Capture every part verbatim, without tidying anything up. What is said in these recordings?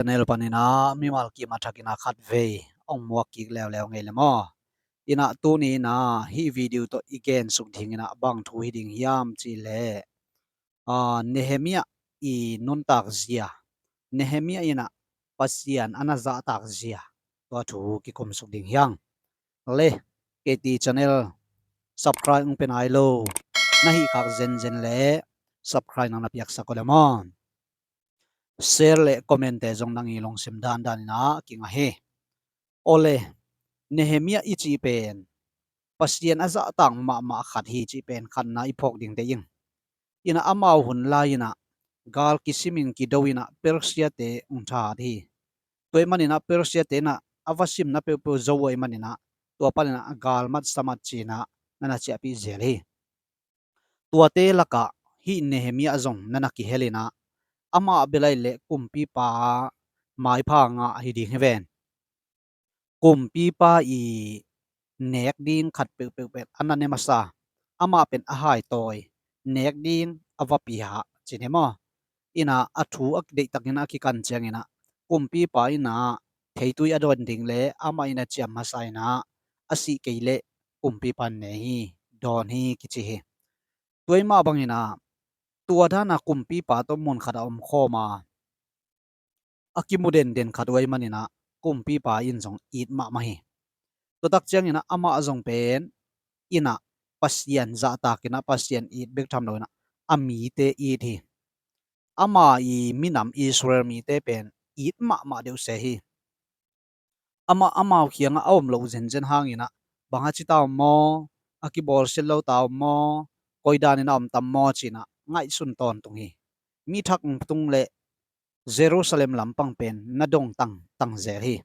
Channel panin ah mimal kim a thakin ah khatvei hong muak kik leuleu ngei le maw. In ah tuni in ah hih video tawh i gensuk ding in ah bang thu hi ding hiam cih leh, aa, Nehemiah i nuntak zia, Nehemiah in ah Pasian a na zahtak zia, tua thu kikumsuk ding hi hang. Le, K T channel subscribe hong pia nai lo na hih khak zenzen le subscribe nang na piaksak uh le maw. Share le comment-te zong nang i lungsim dandan in ah kingah hi. Aw le, Nehemiah i cih pen Pasian a zahtak mahmah khat hi cih pen khatna i phawk ding te ing. In ah amau hun lai in ah gal kisimin kido in ah Persia-te hong that hi. Tua ahih manin ah Persia-te in ah a va simna peuhpeuh zo uh ahih manin ah tua panin ah galmat samat ci-in ah na na ciahpih zel hi. Tuate lakah hih Nehemiah zong na na kihel in ah, amah bel ahih leh kumpipa maipha ngah hi ding hi ven. Kumpipa i nek ding khat peuhpeuh pen a na ne masa, amah pen a haitawi, nek ding a va pia ci ni maw. In ah a thu a deihtakin a kikan ciangin ah kumpipa in ah theitui a dawn ding le amah in a ciam masa in ah a sih kei leh kumpipa in ne hi, dawn hi kici hi. Tua ahih mah bangin ah tua dan a kumpipa tawh mun khat a om khawm a, a kimu denden khat uh ahih manin ah kumpipa in zong it mahmah hi. Tua tak ciangin ah amah zong pen in ah Pasian zahtak in ah Pasian it bek tham lo in ah a mite it hi. Ama i minam Israel mite pen it mahmah deuh se hi. Amah amau kiangah a om loh zenzen hangin ah bang a ci ta om maw, a kibawlsiat lo ta om maw, koi danin a om tam maw ci-in ah ngaihsun tawntung hi. Mi thak tung le Jerusalem lampang pen na dong tangtang zel hi.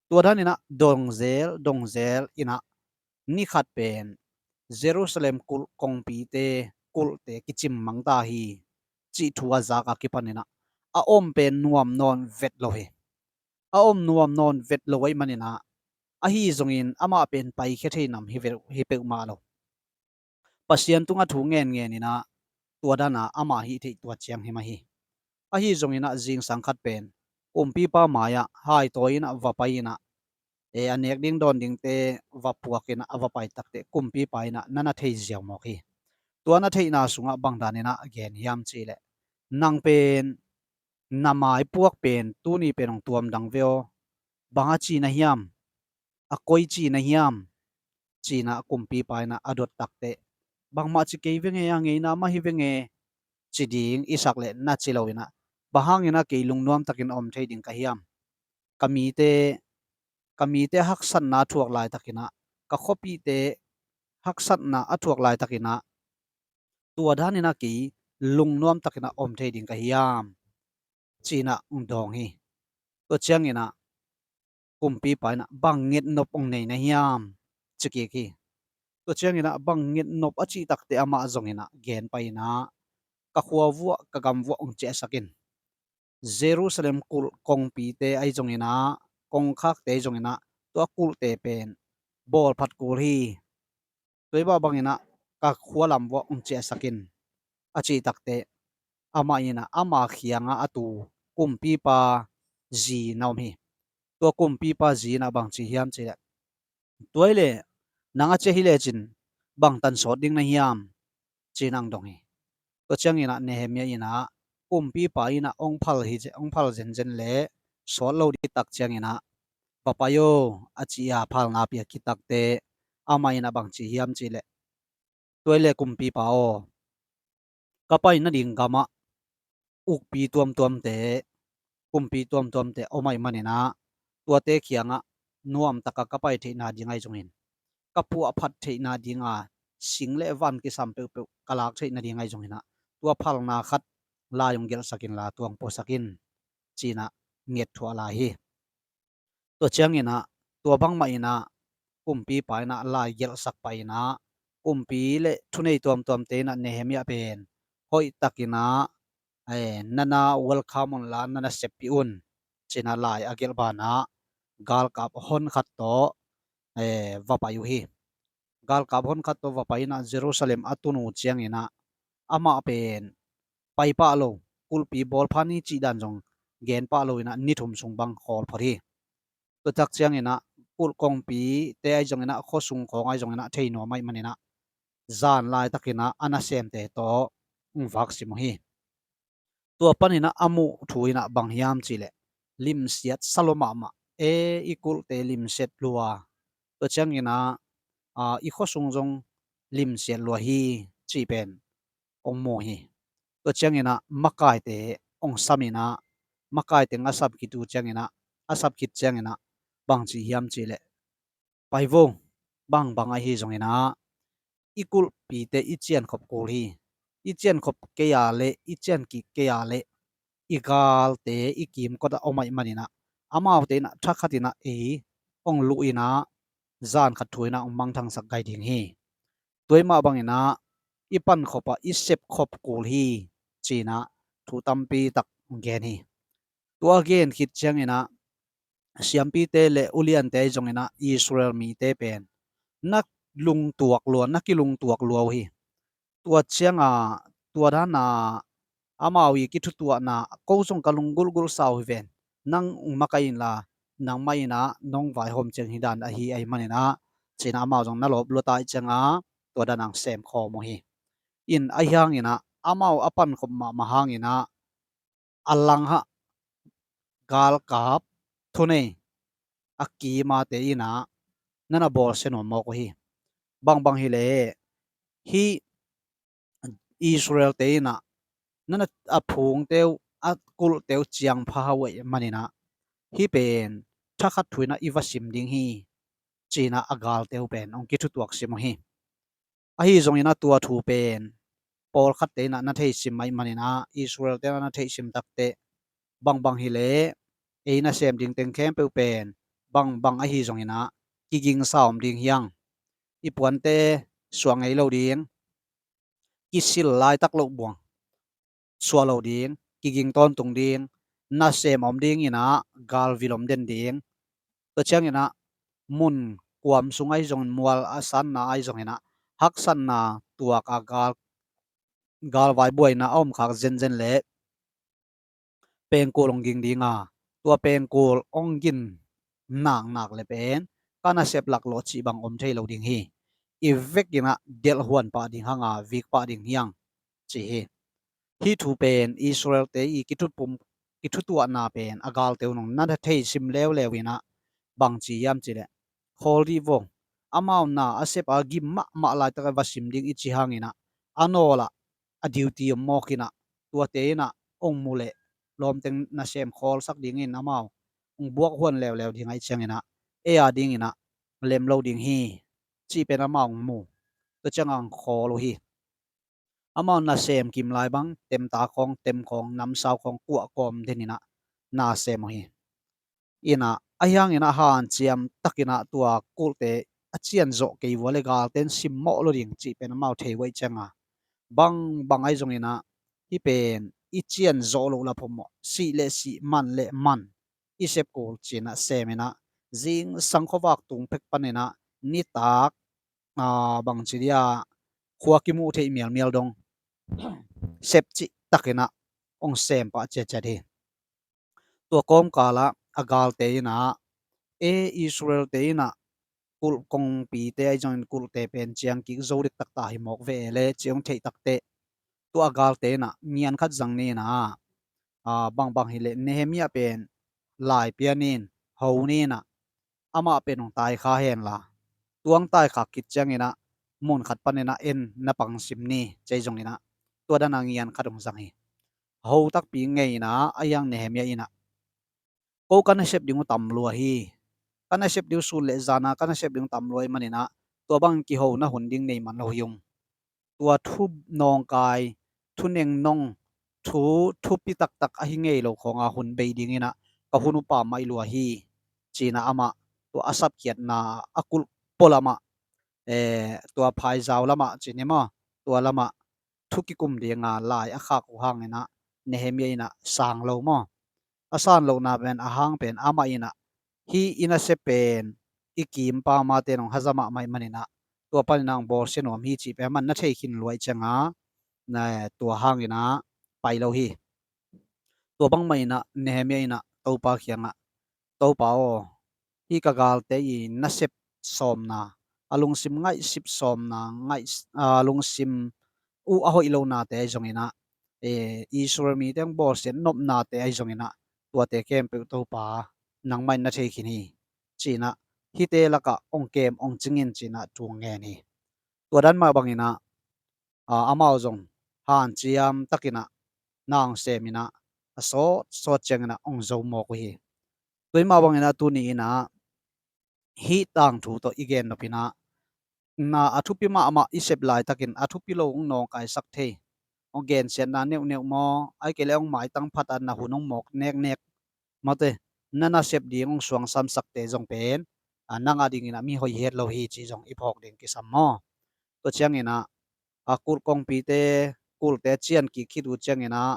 Tua danin ah dong zel dong zel in ah ni khat pen Jerusalem kulh kongpite kulhte kicim mang ta hi cih thu a zak a kipanin ah a om pen nuam nawn vet lo hi. A om nuam nawn vet lo ahih manin ah ahi zongin amah pen paikhia thei nam hi ve-, hi peuhmah lo. Pasian tungah thu ngenngen in ah tua dan a amah hih theih tua ciang hi mah hi. Ahi zongin ah zingsang khat pen kumpipa mai-ah haitawi in ah va pai in ah, e, a nek ding dawn dingte va puak in ah a va pai takteh kumpipa in ah na na thei ziau mawk hi. Tua na theihna sungah bang danin ah gen hiam cih leh, nang pen na mai puak pen tuni pen hong tuam dang ve aw. Bang a ci na hiam? A koi ci na hiam? Ci-in ah kumpipa in ah a dot takteh, bangmah ci kei veng e, a ngeina mah hi veng e, ci ding i sak leh na ci lo in ah, bang hangin ah kei lungnuam takin om thei ding ka hiam? Ka mite, ka mite haksatna a thuak laitakin ah, ka khuapihte haksatna a thuak laitakin ah, tua danin ah kei lungnuam takin ah om thei ding ka hiam? Ci-in ah hong dawng hi. Tua ciangin ah kumpipa in ah bang ngetnop hong nei na hiam? Ci kik hi. Tua ciangin ah bang ngetnop a cih takteh amah zongin ah gen pai in ah, ka khua vuah ka gam vuah hong ciahsak in. Jerusalem kulh kongpite ahi zongin ah, kongkhakte ahi zongin ah, tua kulhte pen bawlphat kul hi. Tua ahih mah bangin ah ka khua lam vuah hong ciahsak in, a cih takteh amah in ah ama kiangah a tu kumpipa zi na om hi. Tua kumpipa zi in ah bang ci hiam cih leh, tua hi leh nang a ciah hi lecin bang tan sawt ding na hiam? Ci-in ah hong dong hi. Tua ciangin ah Nehemiah in ah kumpipa in ah hong phal hi, hong phal zenzen leh sawt lo ding tak ciangin ah, va pai aw, a ci a phalna pia khit takteh amah in ah bang ci hiam cih leh, tua hi leh kumpipa aw, ka pai nading gamah ukpi tuamtuamte, kumpi tuamtuamte om ahih manin ah, tuate kiangah nuamtak a ka pai theihna ding ahi zongin, ka puahphat theihna ding a sing le van kisam peuhpeuh ka lak theihna ding ahi zongin ah, tua phalna khat lai hong gelhsak inla tua hong puasak in, ci-in ah nget thuah lai hi. Tua ciangin ah, tua bangmah in ah kumpipa in ah lai gelhsak pah in ah, kumpi le thunei tuamtuamte in ah Nehemiah pen hoihtakin ah, eh, na na welcome unla na na seppih un, ci-in ah lai a gelh banah galkap hon khat tawh, eh, va pai uh hi. Galkap hon khat tawh va pai in ah Jerusalem a tun uh ciangin ah, amah pen pai pah lo, kulhpi bawl pha ni cih dan zong gen pah lo inah ni thum sung bang khawl phot hi. Tua tak cianginah kulh kongpite ahi zonginah khuasung khawng ahi zonginah thei nuam ahih maninah zan laitakinah a nasemte tawh hong vak sim uh hi. Tua paninah a muh thu inah bang hiam cihleh limsiat sa lua mahmah, e, i kulhte limsiat lua. Tua cianginah i khuasung zong limsiat lua hi, cih pen hong mu hi. Tua cianginah makaite hong saminah makaite a sap khit uh cianginah a sap khit cianginah bang ci hiam cihleh, pai vo, bangbang ahi zonginah i kulhpite i ciankhop kul hi. I ciankhop kei a leh i ciankik kei a leh i galte i kimkotah om ahih maninah amaute inah thakhatinah ei hong luh inah zan khat thu inah hong mangthangsak gai ding hi. Tua ahih mah banginah i pankhopah i sepkhop kul hi, cinah thu tampi tak hong gen hi. Tua a gen khit cianginah siampite le uliante ahi zonginah Israel mite pen na lungtuak lua, na kilungtuak lua uh hi. Tua cianga tua dana amau i kithutuahna ko zong ka lunggulhgulh sa uh hi ven. Nang hong makaih inla nangmah inah nong vaihawm ciang hi dan ahi ahih maninah cinah amau zong na lawp lua ta ahih cianga tua dana hong semkhawm uh hi. In ahi hanginah amau a pankhop mahmah hanginah a langah galkap thunei a kimate inah nana bawlsia nuam mawk uh hi. Bangbang hileh hih Israelte inah nana a phungte uh a kulhte uh ciangpha uh ahih maninah hih pen thakhat thu inah i va sim ding hi, cinah a galte uh pen hong kithutuak sim uh hi. Ahi zonginah tua thu pen pawlkhatte inah na theisim ahih maninah Israelte inah na theihsim takteh bangbang hileh ei nasem ding teng khempeuh pen bangbang ahi zonginah kigingsa om ding hiang. I puante suah ngei lo ding, kisil laitak loh buang suah lo ding, kiging tawntung ding, nasem om dinginah galvil om den ding. Tua cianginah mun kuam sung ahi zongin, mual a sanna ahi zonginah haksatna tuak a gal, galvai buaina a omkhak zenzen le pengkul hong ging dinga, tua pengkul hong gin naknak le pen ka nasep laklawh cih bang om thei lo ding hi. I vekinah delhhuan pah ding hanga vik pah ding hiang, ci hi. Hih thu pen Israelte i kithutpum, kithutuahna pen a galte uh nong na theisim leuleu inah bang ci hiam cihleh, khawl dih vo, amau na a sep a gim mahmah laitak a va sim ding i ci hanginah a nawlah a duty om mawk inah tuate inah hong mu leh lawmteng nasem khawlsak dingin amau hong buakhuan leuleu ding ahih cianginah ei a dinginah lem lo ding hi, cih pen amau hong mu. Tua ciangah hong khawl uh hi. Amau nasem kim lai bang temta khawng, tem khawng, namsau khawng kuah kawm deninah nasem uh hi. Inah ahi hanginah hanciam takinah tua kulhte a cianzawh kei vua le galten simmawh lo ding cih pen amau thei uh ahih cianga bangbang ahi zonginah hih pen i cianzawh loh la phomawh, sih le sih, man le man i sep kul cinah seminah zingsang khuavak tung phek paninah nitak a, bangci dia khua kimuh theih mialmial dong sepcih takinah hong sem pah ciatciat hi. Tua kawmkalah a galte inah e, Israelte inah kulh kongpite ahi zongin kulhte pen ciangkik zo diktak ta hi mawk ve e le ci hong theih takteh tua a galte inah ngian khat zang ninah a, bangbang hileh Nehemiah pen lai pia nin, ho ninah amah pen hong taikha henla, tua hong taikhak khit cianginah mun khat paninah en na pangsim ni cei zonginah tua dana ngian khat hong zang hi. Ho takpi ngeina a hiang Nehemiah inah ko ka nasep ding uh tam lua hi. Ka nasep ding uh sun le zana ka nasep ding uh tam lua ahih maninah tua bangin kihona hun ding nei man lo hi ung. Tua thu nawngkai, thu nengnong, thu thupi taktak ahi ngei lo khawnga hun bei dinginah ka hun uh pammaih lua hi, cinah amah tua a sapkhiatna a kulh pua lamah, eh, tua phaizau lamah cin hi maw, tua lamah thu kikum dinga lai a khak uh hanginah Nehemiah inah sang lo maw. A san lohna pen a hang pen amah inah hih i nasep pen i kimpa mate nong haza mahmah ahih maninah tua paninah hong bawlsia nuam hi cih pen amah na thei khin lua ahih cianga tua hanginah pai lo hi. Tua bangmah inah Nehemiah inah Topa kiangah, Topa aw, hih ka galte i nasep sawmna, a lungsim ngaihsip sawmna, ngaih, a lungsim uh a hoih lonate ahi zonginah, e, Israel mite hong bawlsiat nopnate ahi zonginah, tuate khempeuh Topa nangmah in na thei khin hi, ci-inah, hihte lakah hong kem hong cingin ci-inah thu hong ngen hi. Tua dan mah banginah, a, amau zong hanciam takinah na hong seminah, a sawt sawt cianginah hong zo mawk uh hi. Tua hi mah banginah tuni inah hih tangthu tawh i gen nopinah, na a thupi mahmah i sep laitakin a thupi lo hong nawngkaisak thei, hong gensiatna neuhneuh maw, ahih kei leh hong maitang phat a na hun hong mawk neknek, mate, na nasep ding hong suangsamsakte zong pen, a, nang a dinginah mi hoih het lo hi ci zong i phawk ding kisam maw? Tua cianginah, a, kulh kongpite, kulhte cian kik khit uh cianginah,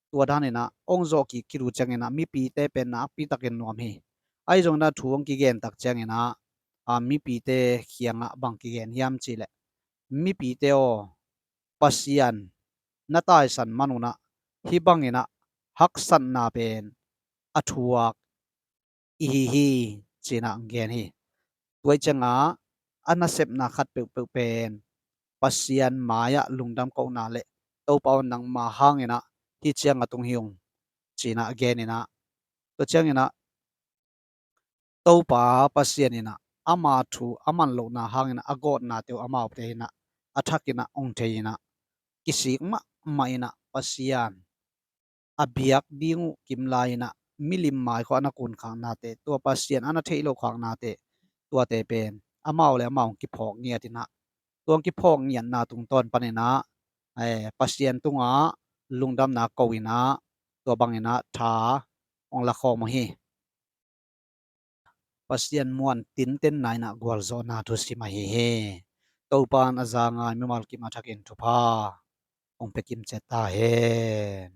tua daninah hong zawh kik khit uh cianginah mipite pen nakpi takin nuam hi. Ahi zonginah thu hong kigen tak cianginah, a, mipite kiangah bang kigen hiam cihleh, mipite aw, Pasian na taisan man unah hih banginah haksatna pen a thuak i hi hi, ci-inah hong gen hi. Tua hi ciangah a nasepna khat peuhpeuh pen Pasian mai-ah lungdam kohna le Topa aw, nangma hanginah hih ciang a tung hi ung, ci-inah geninah, tua cianginah Topa Pasian inah ama thu a man lohna hanginah a gawtnate uh amaute inah a thakinah hong thei inah, kisik mahmah inah Pasian a biak ding uh kimlai inah milim mai khawng a na kunkhaknate, tua Pasian a na theih lohkhaknate, tuate pen amau le amau hong kiphawk ngiat inah, tua hong kiphawk ngiatna tungtawn paninah, eh, Pasian tungah lungdamna ko inah, tua banginah tha hong lakhawm uh hi. Pasian muan tinten nainah gualzawhna thusim ahi hi. Topa in a za ngai mimal kim a thakin thupha hong pia kimciat ta hen.